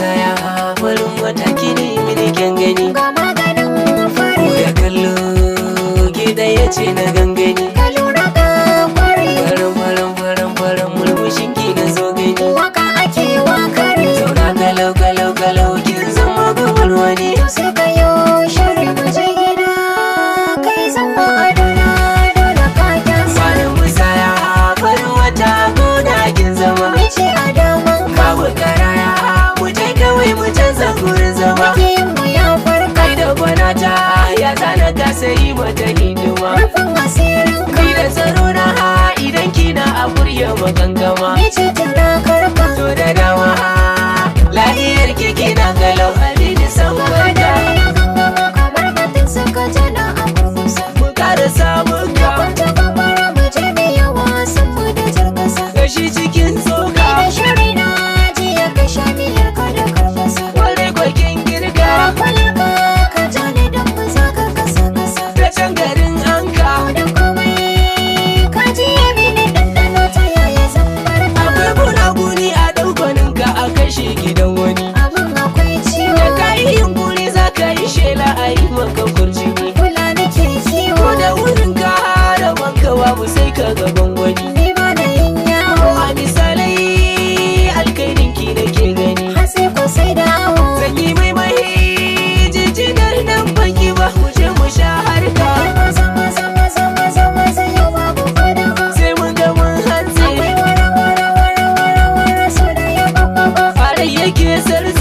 Musaya, farin wata kini mini kyan gani. Ga maganin fari. Da kallo gida ya ce na gangani. Ka lura ka kware. Farin farin farin farin murmushin ki na zo gani. Waka ake wakare. Zauna kalau kalau kalau kin zama kamar wani. To sai ka yo shiri mu je gida. Kai zama adona dole ka kyasa. Farin musaya, farin wata gona kin zama. Ni ce a daman ka. Babu karaya, mu je kawai mu canza gurin zama. Makiyin mu ya farka. Kai da gwanata ya zana kasa yi mata hidima. Rufin asirin ka. Ni da tsaro na idan kina a kurya makankama. Ni ce turakar ka. To da dama lahiyar ki kina kalau abin san barka. Kamar batun saka jana a kurkusa. Mu kara samun ka Kwanta gobara mu je mu yi wasan mu da jirgasa. gashi cikin tsoka. Da shiri na jiya ka sha miyar ka da karfasa. Kwarai kwakin girka Kwalar ka ka ja ni don mu za ka kasa kasa. ta can garin anka. Da komai ka ji ya mini ɗanɗano ta yaya zan bar ka. Akwai gunaguni a ɗaukaninka a kashe gidan wani. Abin akwai ciwo. Da ka yi yunkuri za ka yi shela a yi maka kurjini. Kula nake kiwo. Ko da wurin ka haraman ka babu sai ka gaban wani. Ni ba na yin yawo. A misalai alkhairin ki nake gani. Har sai ko sai dawo. Zan yi mai mai jinjinar nan banki ba mu je mu sha harka. Maza maza maza maza maza yau babu fadawa. Sai mun ga mun hantsi Akwai wara wara wara wara wara so da ya babba. fara yake sarki.